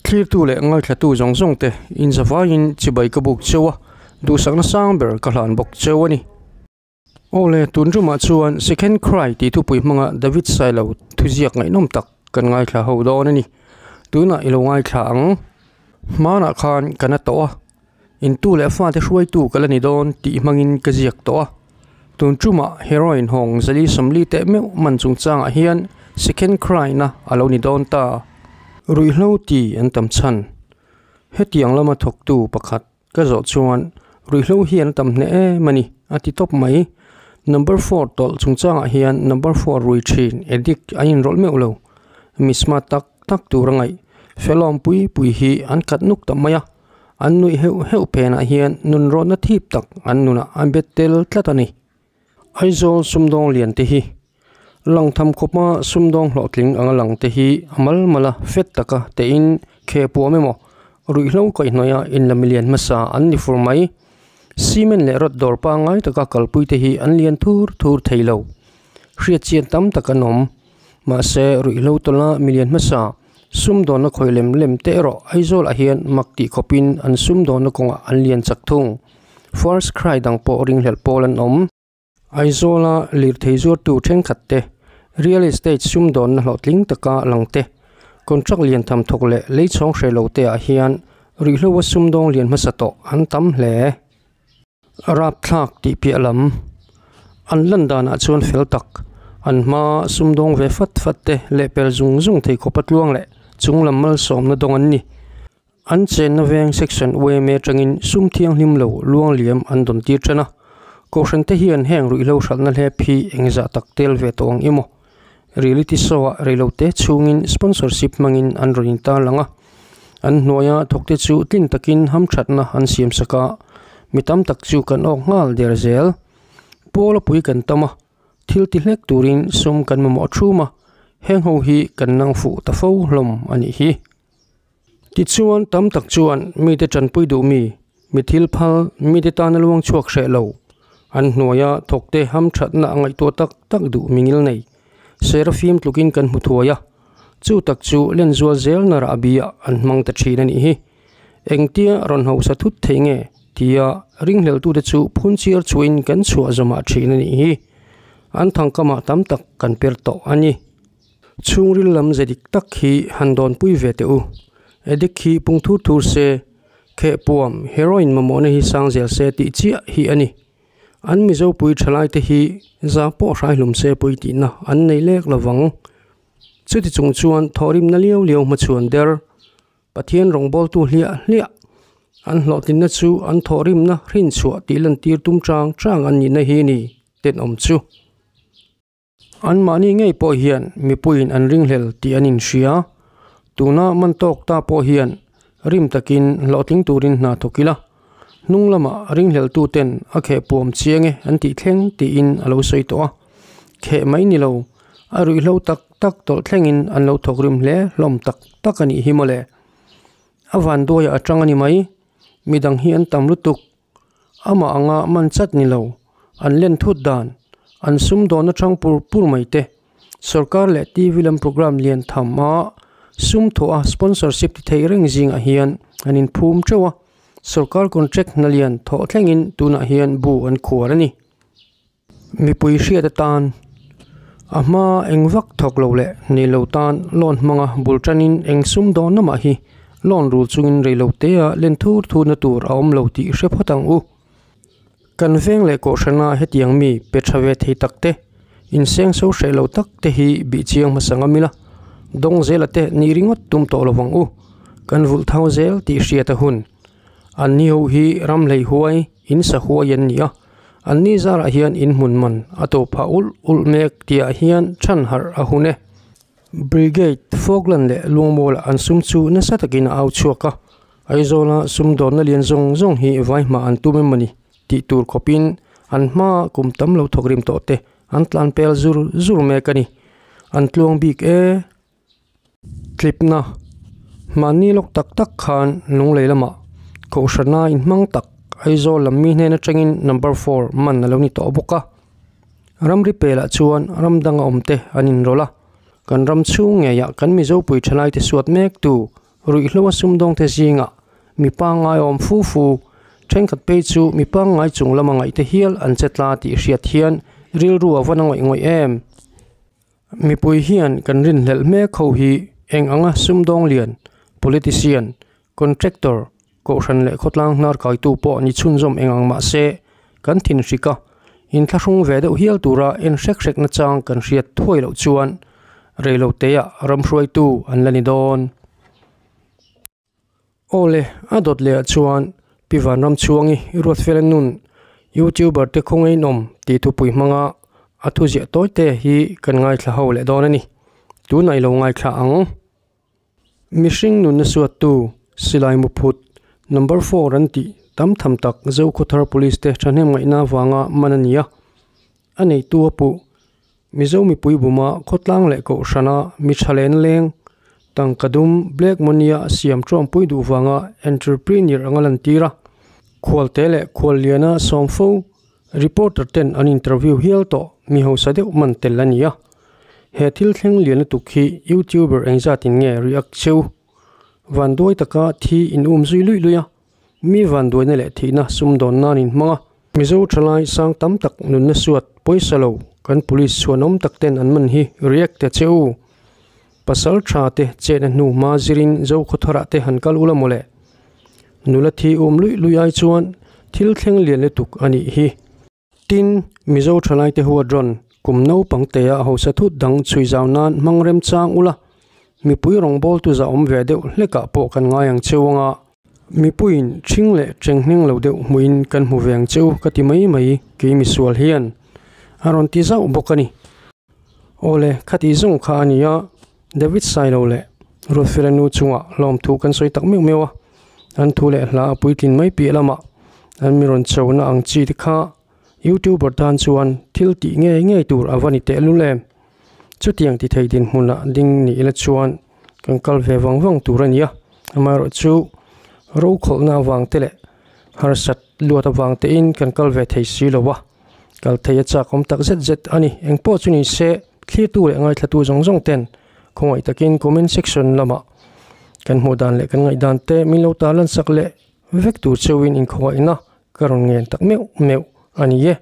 Thlirtu leh ngaithlatu zawng zawng te inzavaiin chibai ka buk cheu a, duhsakna sang ber ka hlan bawk cheu a ni. Aw le, tun tumah chuan Second Cry tih thupui hmanga David Sailo thuziak ngaihnawm tak kan ngaithla ho dawn a ni. Tunah i lo ngaithla ang. Hmanah khan ka na tawh a, intu leh fate hruaitu ka la ni dawn tih hmangin ka ziak tawh a. Tun tumah heroin hawng zali sawmli teh meuh man chungchangah hian Second Cry na a lo ni dawn ta. Ruihhlo ti an tam chhan. Hetiang lama thawktu pakhat ka zawh chuan ruihhlo hi an tam hneh em a ni a ti tawp mai. Number four tawlh chungchangah hian number four rui thin addict an inrawlh meuh lo. Misma tak tak tur a ngaih felawm pui pui hi an khat nuk ta mai a. An nuih heuh heuh phenah hian nunrawnna thip tak an nunah a bet tel tlat a ni. Aizawl sumdawng lian te hi lang tham khawpa sumdawng hlawhtling anga lang te hi a mal mal a fet taka tein khe puam emaw ruihhlo kaihhnawih a inla milian hmasa an ni fur mai. Cement leh rod dawr pangngai taka kalpui te hi an lian thur thur thei lo. Hriatchian tam tak an awm. Mahse ruihhlo tawlha milian hmasa Sumdawnna khawih lem lem te erawh Aizawlah hian mak tih khawpin an sumdawnna kawngah an lian chak thung. First Cry dang pawh ringhlelh pawl an awm. Aizawla lirthei zuartu thenkhat te, real estate sumdawnna hlawhtling taka lang te, contract lian tham thawk leh leichhawng hre lo te ah hian ruihhloa sumdawng lian hmasa tawh an tam hle. Rapthlak tih piah lam an lan danah chuan fel tak an hma sumdawng ve fat fat te leh pel zung zung thei khawpa tluang leh chung lam malsawmna dawng an ni. An chenna veng section UMA atangin sum thianghlim lo luang liam an dawn tir tan a, kohhran te hian heng ruihhlo hralhna hlep hi engzah tak tel ve tawh ang emaw reality show ah reilote chhungin sponsorship hmangin an rawn intar lang a. An hnuaia thawkte chu tlin takin hamthatna an siam sak a, mi tam tak chu kan awk nghal der zel. Pawl a pui kan tam a, thil ti hlek turin sum kan mamawh thum a, heng ho hi kan nang fuh ta fo hlawm a nih hi. Tichuan tam tak chuan mite tanpui duh mi, mi thil phal, mite tana luang chhuak hreh lo, an hnuaia thawkte hamthatna a ngaihtuah tak tak duh mingil nei, Serafim tlukin kan hmu thuai a. Chu tak chu Lenzual zel na rahbi ah an hmang ta thin a nih hi. Engtia rawn hausa thut thei nge tia ringhleltute chu phun chiar chhuahin kan chhuah zawmah thin a nih hi. An thangkamah tam tak kan per tawh a ni. Chhungril lam ze dik tak hi han dawnpui ve teh u. Addict hi pung thur thur se, khehpuam, heroin mamawhna hi sang zel se tih chiah hi a ni. An Mizo pui thalai te hi za pawh hrai hlum se pui tihna an nei lek lovang. Chuti chung chuan thawhrimna liau liau hmachhuan der Pathian rawngbawltu hliah hliah an hlawhtlinna chu an thawhrimna hrinchhuah tih lantir tum chang chang an nihna hi ni tenawm chu. Anmahni ngei pawh hian mipuiin an ringhlel tih an inhria. Tuna man tawk ta pawh hian rim takin hlawhtling turin hna thawk ila, hnung lama ringhleltuten a kheh puam chiang e an tih thleng tiin a lo sawi tawh a. Kheh mai ni lo, a ruihhlo tak tak tawlh thlengin an lo thawk rim hle hlawm tak tak a nih hi mawle. A vanduaiah a tang a ni mai, midang hi an tam lutuk. Amah anga man chat ni lo, an len thut dan, an sumdawn atang pur pur mai te, sorkar leh TV lam programme lian tham a sum thawh a sponsorship ti thei reng zingah hian an inphum teuh a, sorkar contract hna lian thawh thlengin tunah hian bu an khuar a ni. Mipui hriat atan a hma eng vak thawk lo leh nei lo tan loan hmanga bul tanin eng sumdawn lamah hi loan rul chungin rei lo te a len thur thur na tur a awm lo tih hre phawt ang u. Kan veng leh kohhrana hetiang mi pe tha ve thei tak te, inseng so hreh lo tak te hi bih chiang hmasa ngam ila, dawng zela te nih ringawt tum tawh lo vang u. Kan vulh thau zel tih hriat a hun. Anni ho hi ram hlei huai, in sa huai an ni a. Anni zarah hian in hmun man a to phah ulh ulh mek tihah hian chhan harh a hun e. Brigade, Falkland leh Luangmualah an sum chu nasa takin a au chhuak a, Aizawla sumdawnna lian zawng zawng hi vai hma an tum em a ni tih tur khawpin an hmaa kum tam lo thawk rim tawh te an tlan pel zur zur mek a ni. An tluang bik e. Tlipna, Mahni lawk tak tak khan lunglei lamah Kohhrana inhmang tak Aizawl lam mi hnen atangin number four man a lo ni tawh bawk a. Ramri pelah chuan ram danga awmte an inrawlh a, kan ram chhung ngeiah kan Mizopui thalaite suat mektu Ruihhlo a sumdawngte zingah mi pangngai awm fu fu, thenkhat phei chu mi pangngai chung lama ngaihte hial an che tla tih hriat hian rilru a va na ngawih ngawih em? Mipui hian kan rinhlelh mek ho hi eng anga sumdawng lian, politician, contractor, kohhran leh khawtlang hnar kaitu pawh ni chhunzawm eng ang mah se kan thinhrik a, inthlahrung ve deuh hial tura en hrek hrek nachang kan hriat thuai loh chuan reiloteah ramhruaitu an la ni dawn. Aw le, a dawt leh ah chuan Pi Vanramchhuangi Ruatfela nun YouTuber te khawngaih nawm tih thupui hmanga a thuziah tawi te hi kan ngaithla ho leh dawn a ni. Tunah i lo ngaithla ang. Mihring nunna suattu silai muphut number four an tih tam tham tak Zokhawthar Police te thahnem ngaihna avanga man a ni a, a neitu a puh. Mizo mipui buma khawtlang leh kohhrana mi tha len leng, tangka dum, black money a siam tawngpui duh vanga entrepreneur anga lantir a, khualte leh khualliana sawm fo, reporter ten an interview hial tawh mi hausa deuh man tel a ni a. He thil thleng lian lutuk hi youtuber engzatin nge react cheu? Vanduai taka thi in um zui luih luih a, Mi vanduaina leh thihna sumdawn nan in hmang a. Mizo thalai sang tam tak nunna suat pawisa lo kan police chhuanawm tak ten an man hi react ta che u. Pasal tha te chetna hnu hma zirin Zokhawtharah te han kal ula mawle. Nula thi um luih luih ai chuan thil thleng lian lutuk a nih hi. Tin, Mizo thalaite huat rawn kum naupang tea hausa thut dang chhui zau nan hmang remchang ula, mipui rawngbawltu za awm ve deuh hlekah pawh kan ngai ang cheu anga, mipuiin ṭhing leh ṭenghneng lo deuh hmuhin kan hmu ve ang cheu ka ti mai mai kei misual hian a rawn ti zauh bawk a ni. Awle, khati zawng kha a ni a, David Sailo leh Ruatfela nu chungah hlawmthu kan sawi tak meuh meuh a, an thu leh hla a puitlin mai piah lamah an mi rawn chona ang chi te kha YouTuber tan chuan thil tih ngei ngei tur a va ni tehlul em. Chutiang ti thei dinhmunah ding ni ila chuan kan kal ve vang vang tur a ni a, amaherawhchu rokhawlhna avang te leh harsat luat avang tein kan kal ve thei si lo a. Kal thei a chak awm tak zet zet a ni. Engpawh chu ni se, thlirtu leh ngaithlatu zawng zawng ten khawngaih takin comment section lamah kan hmuh dan leh kan ngaih dan te min lo tarlan sak leh vek tur cheuhin inkhawngaihna ka rawn ngen tak meuh meuh a ni e.